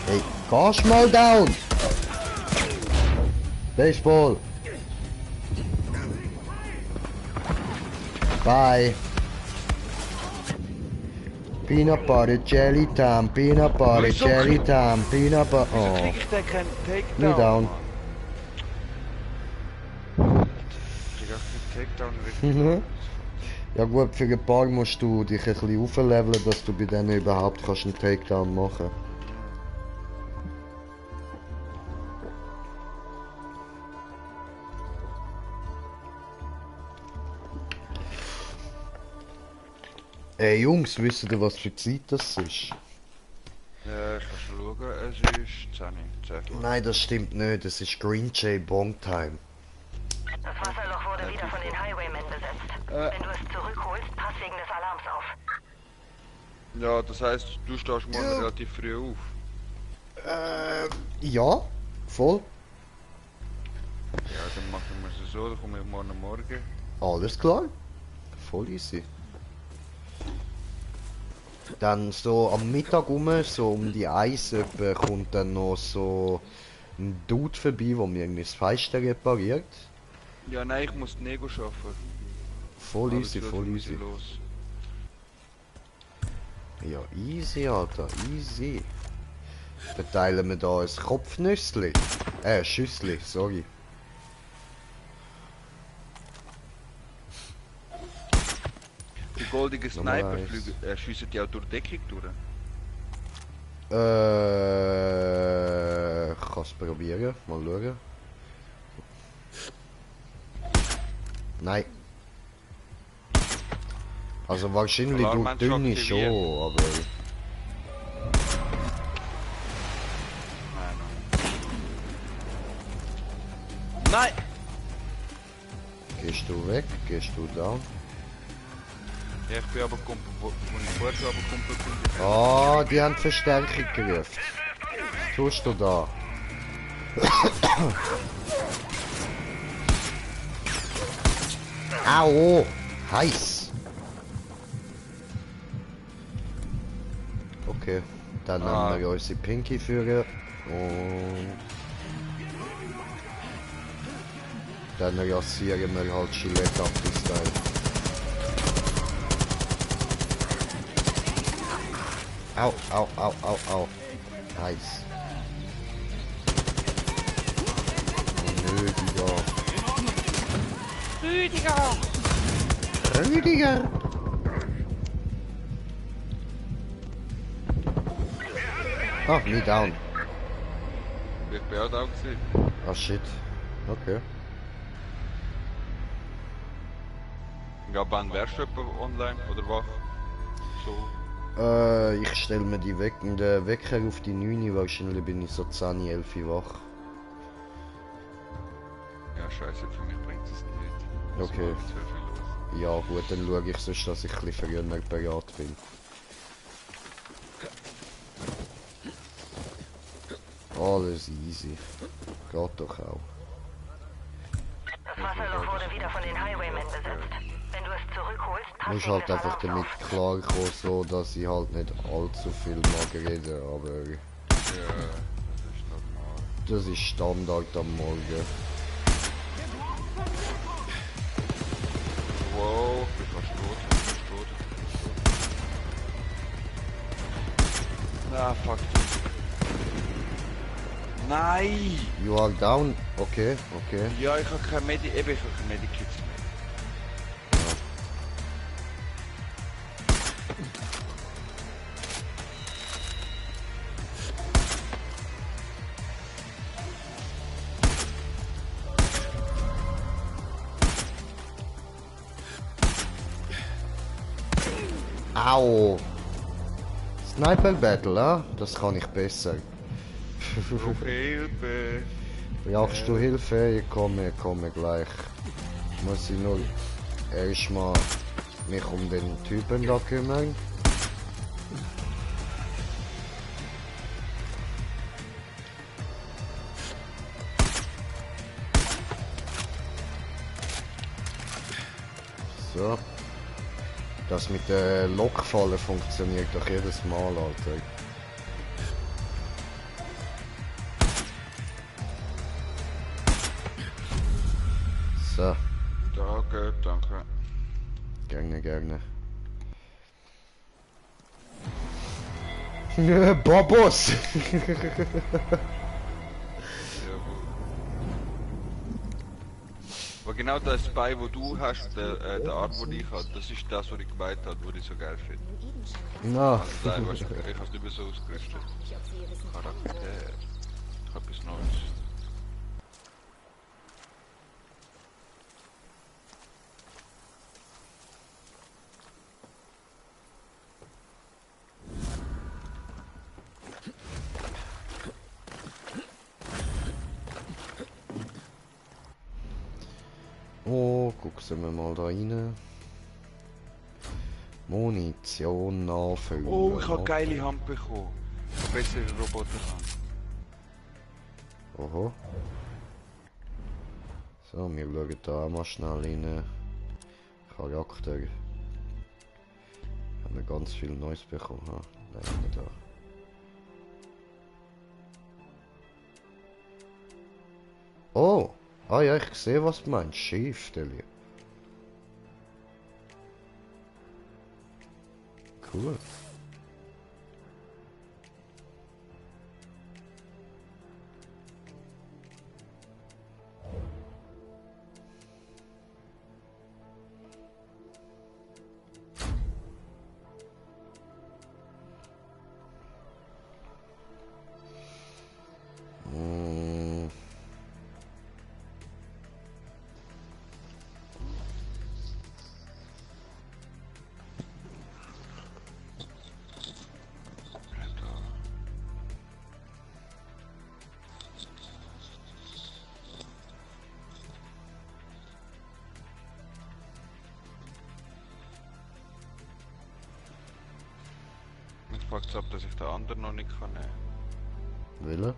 Hey, gehst mal down! Baseball! Bye! Peanut butter jelly time, peanut butter Wieso jelly krieg- time, peanut butter. Wieso Oh, krieg ich denn keinen me Takedown? down. Mann? Takedown richtig. Ja gut, für ein paar musst du dich ein bisschen aufleveln, dass du bei denen überhaupt kannst einen Takedown machen. Ey Jungs, wisst ihr was für Zeit das ist? Ich kann schon schauen, es ist 10. Nein, das stimmt nicht, das ist Green Jay Bong Time. Das Wasserloch wurde wieder von den Highwaymen besetzt. Wenn du es zurückholst, pass wegen des Alarms auf. Ja, das heisst, du stehst morgen relativ früh auf. Ja, voll. Ja, dann machen wir es so, dann komme ich morgen. Alles klar. Voll easy. Dann so am Mittag so um die 1 etwa, kommt dann noch so ein Dude vorbei, der mir irgendwie das Fenster repariert. Ja, nein, ich muss Nego arbeiten. Voll easy, voll easy. Los. Ja, easy, Alter, easy. Verteilen wir da ein Kopfnüssli. Schüssli, sorry. Die goldigen Sniper schiessen die auch durch die Deckung durch. Ich kann es probieren, mal schauen. Nein. Also wahrscheinlich durch dünne schon, aber... Nein! Gehst du weg? Gehst du da? Ja, ich bin aber Kumpel, wo ich vorher schon aber Kumpel bin. Ah, die haben Verstärkung gerufen. Was tust du da? Au! Heiß! Okay, dann nehmen wir unsere Pinky führen und dann rasieren wir halt Gillette ab das Teil. Au, au, au, au, au. Heiß. Rüdiger! Rüdiger! Ah, me down. Ich bin auch da gewesen. Ah shit. Okay. Ja, wann wärst du online oder wach? So. Ich stelle mir die Wecker auf die 9, wahrscheinlich bin ich so 10, 11 wach. Ja, scheiße, für mich bringt es nicht. Okay. Ja gut, dann schaue ich sonst, dass ich ein bisschen früher bereit bin. Alles easy. Geht doch auch. Das Wasserloch wurde wieder von den Highwaymen besetzt. Wenn du es zurückholst, pass Muss wegen halt des einfach Alarms damit auf. klarkommen, so dass ich halt nicht allzu viel mag reden, aber Ja, das ist normal. das ist Standard am Morgen. Wow, ich bin fast tot, Ah, fuck. Nein! You are down? Okay, okay. Ja, ich habe kein Medikit mehr. Au! Sniper Battle, ah? Das kann ich besser. Hilfe! Brauchst du Hilfe? Ich komme gleich. Muss ich nur erstmal mich um den Typen da kümmern. So. Das mit der Lokfalle funktioniert doch jedes Mal, Alter. So. Danke, danke. Gerne, gerne. Bobos! Aber genau das Bein, wo du hast, der Arm, wo ich habe, das ist das, was ich gemeint habe, was ich so geil finde. Na. Also, nein, weißt du, ich habe es nicht mehr so ausgerüstet. Charakter. Ich habe etwas Neues. Oh, gucken wir mal da rein. Munition nachfüllen. Oh, ich habe geile Hand bekommen. Bessere Roboterhand. Oho. So, wir schauen da mal schnell rein. Charakter. Haben wir ganz viel Neues bekommen. Ha, nein, da. Oh! Ah ja, ich sehe, was du meinst. Schiefstelle. Cool. Mich fragt es ab, dass ich den anderen noch nicht kann nehmen. Wille?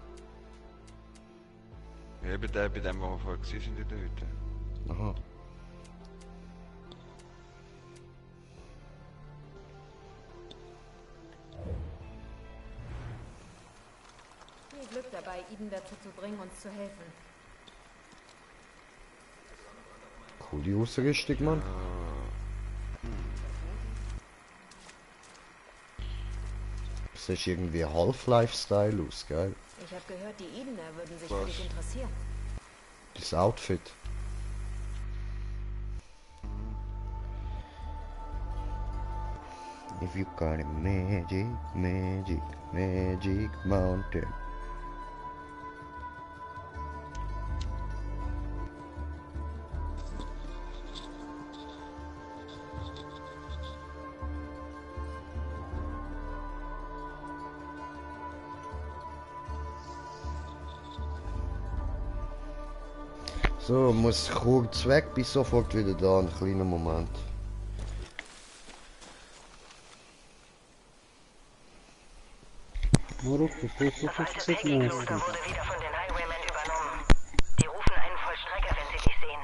Ja, bei dem, wo wir vorher gesehen sind in der Hütte. Aha. Viel Glück dabei, Eden dazu zu bringen, uns zu helfen. Coole Ausrüstung, Mann. Das ist irgendwie Half-Life-Style aus, geil. Ich habe gehört, die Edener würden sich für dich interessieren. Das Outfit. If you got a magic, magic, magic mountain. So, muss kurz weg, bis sofort wieder da, einen kleinen Moment. Moruk, du Das Peggy-Looter wurde wieder von den Highwaymen übernommen. Die rufen einen Vollstrecker, wenn sie dich sehen.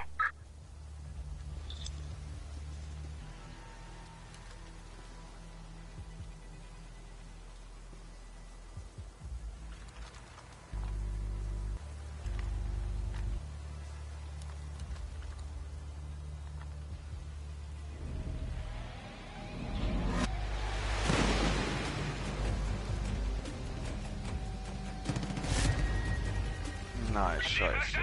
Nein, scheiße.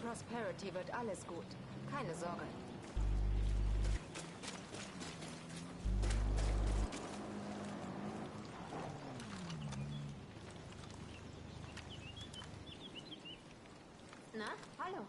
Prosperity wird alles gut. Keine Sorge. Na, hallo.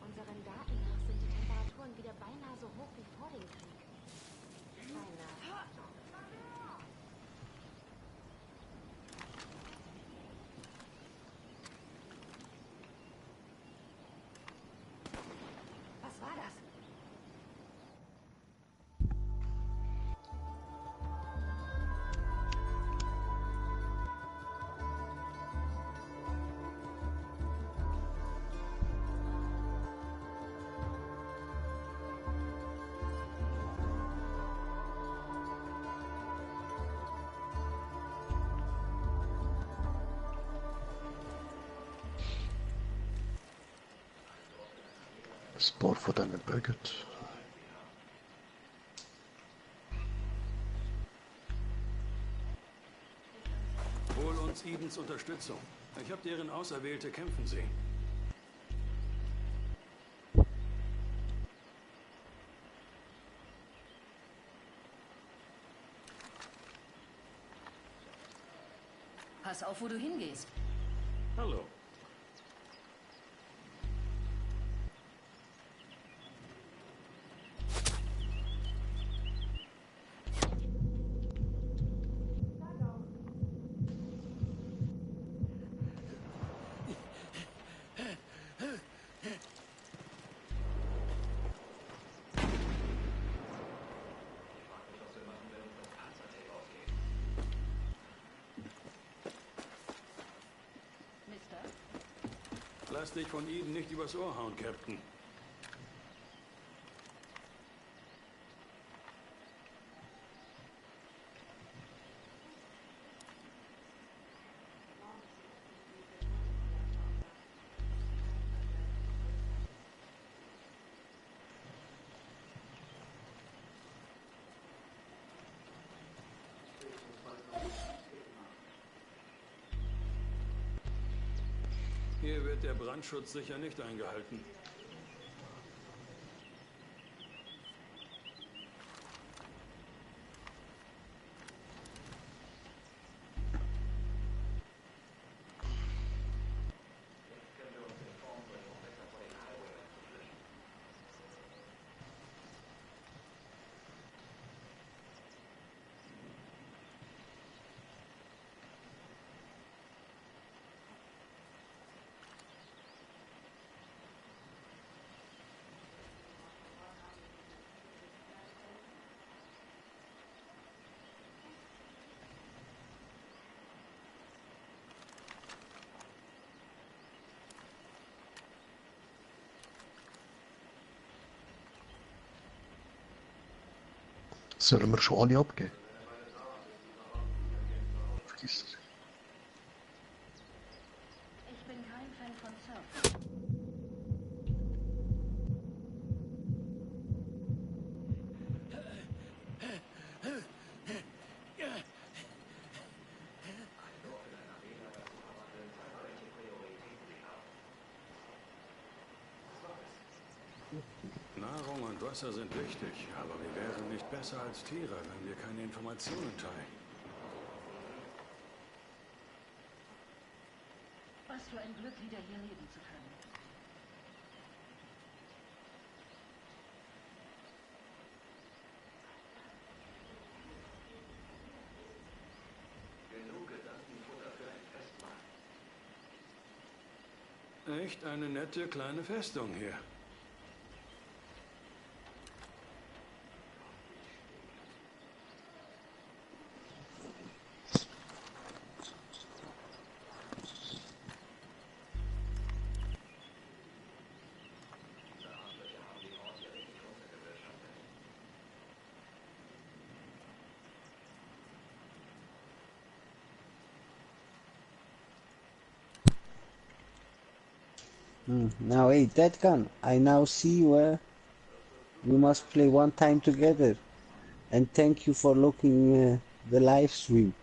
Unseren Daten nach sind die Temperaturen wieder beinahe so hoch wie vor dem Krieg. Beinahe. Was war das? Ein paar von diesen Bögen. Hol uns Edens Unterstützung. Ich habe deren Auserwählte kämpfen sehen. Pass auf, wo du hingehst. Hallo. Lass dich von Eden nicht übers Ohr hauen, Captain. Hier wird der Brandschutz sicher nicht eingehalten. Sollen wir schon alle abgeben? Vergiss es. Ich bin kein Fan von Surf. Nahrung und Wasser sind wichtig, aber wir wären nicht besser als Tiere, wenn wir keine Informationen teilen. Was für ein Glück, wieder hier leben zu können. Echt eine nette kleine Festung hier. Now, hey, that gun. I now see where we must play one time together. And thank you for looking the live stream.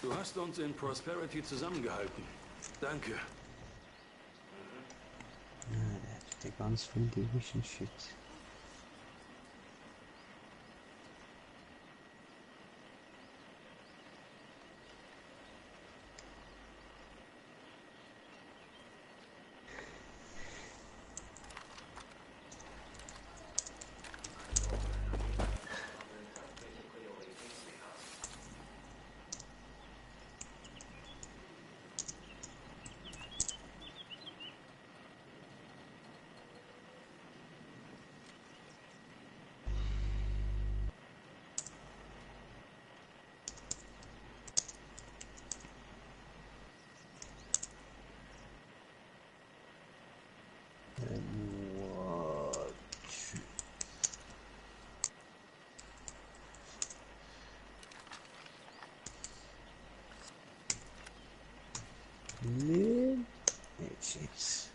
Du hast uns in Prosperity zusammengehalten. Danke. Der ganz viel Division Shit. Jetzt.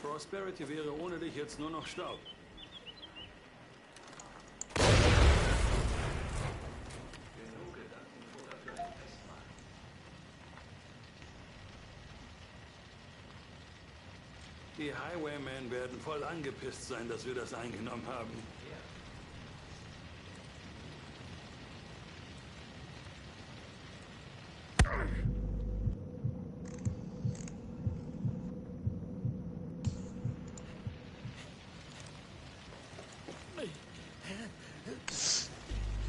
Prosperity wäre ohne dich jetzt nur noch Staub. Die Highwaymen werden voll angepisst sein, dass wir das eingenommen haben.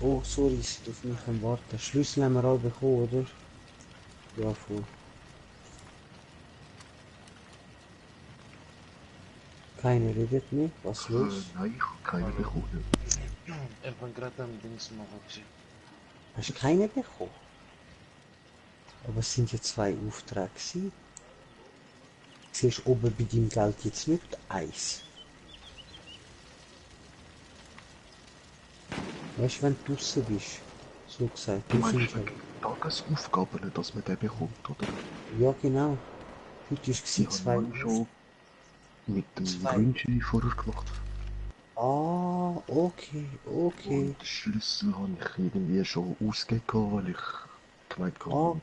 Oh, sorry, ich darf nicht am Warten. Schlüssel haben wir alle bekommen, oder? Ja, voll. Keiner redet mehr. Was los? Nein, ich habe keine bekommen. Ich bin gerade am Dings machen gesehen. Hast du keine bekommen? Aber es sind ja 2 Aufträge gewesen. Siehst du oben bei deinem Geld jetzt nicht 1? Weißt du, wenn du draußen bist? So gesagt. Du meinst wegen Tagesaufgaben, dass man den bekommt, oder? Ja, genau. Heute war es Ich 2 habe schon mit dem Grünschein vorher gemacht. Ah, okay, okay. Und den Schlüssel habe ich irgendwie schon ausgegeben, weil ich gemeint habe,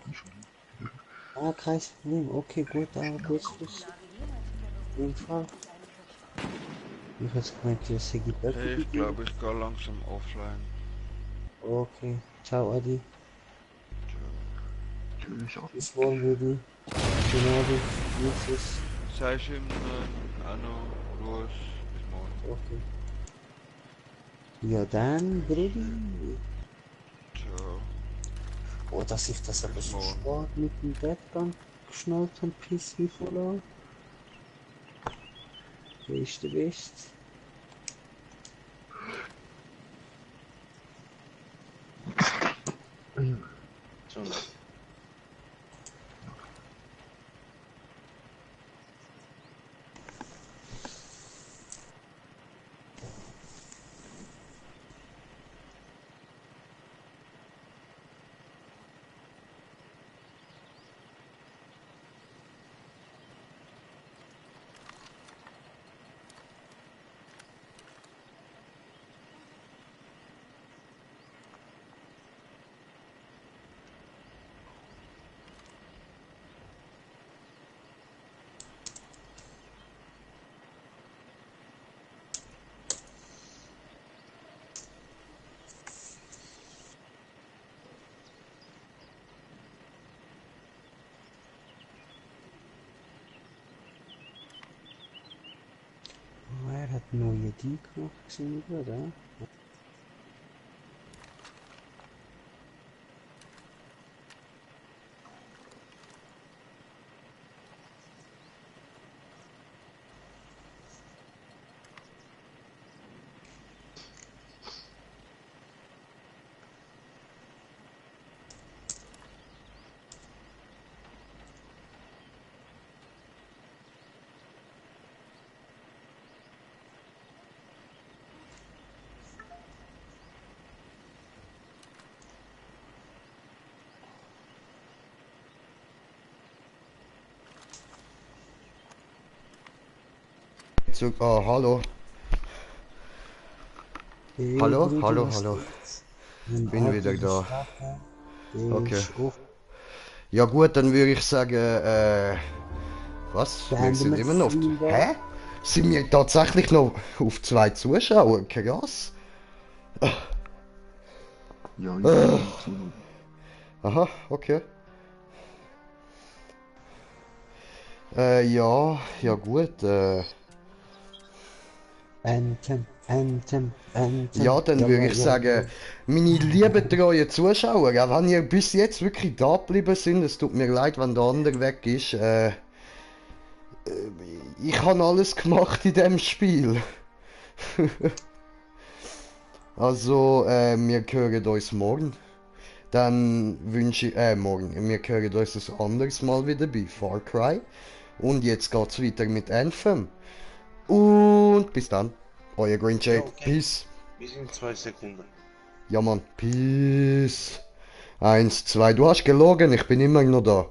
Ah, kein Problem. Okay, gut, aber gut zu wissen. Auf jeden Fall. Ich habe gemeint, das sei besser. Hey, ich glaube, ich gehe langsam offline. Okay, ciao Adi. Tschüss, Bis morgen, Baby. Genau, nächstes. Sei schön, Anno, los, bis morgen. Okay. Ja dann, Brudi. Ciao. Oh, dass ich das aber so spät mit dem Bettgang geschnallt habe, piss mich voll an. Wer ist der Beste? So. Neue Deko, sind wir gut, oder? Oh, hallo. Hey, Hallo, Bruder, hallo, was hallo. gibt's? Ein Bin wieder Auto da. gestartet. Okay. Ist auf. Ja gut, dann würde ich sagen, was? Wir Beenden sind wir immer den noch... Stream da. Hä? Sind wir tatsächlich noch auf 2 Zuschauer? Krass. Ja, ich bin zu. Aha, okay. Ja gut, Anthem. ja, dann würde ich sagen, meine lieben treuen Zuschauer, auch wenn ihr bis jetzt wirklich da geblieben sind, es tut mir leid, wenn der andere weg ist, ich habe alles gemacht in dem Spiel. Also, wir hören uns morgen. Dann wünsche ich, morgen, wir hören uns ein anderes Mal wieder bei Far Cry. Und jetzt geht's weiter mit Anthem. Und bis dann, euer Green Jade. Ja, okay. Peace. Bis in 2 Sekunden. Ja Mann, Peace. 1, 2, du hast gelogen, ich bin immer noch da.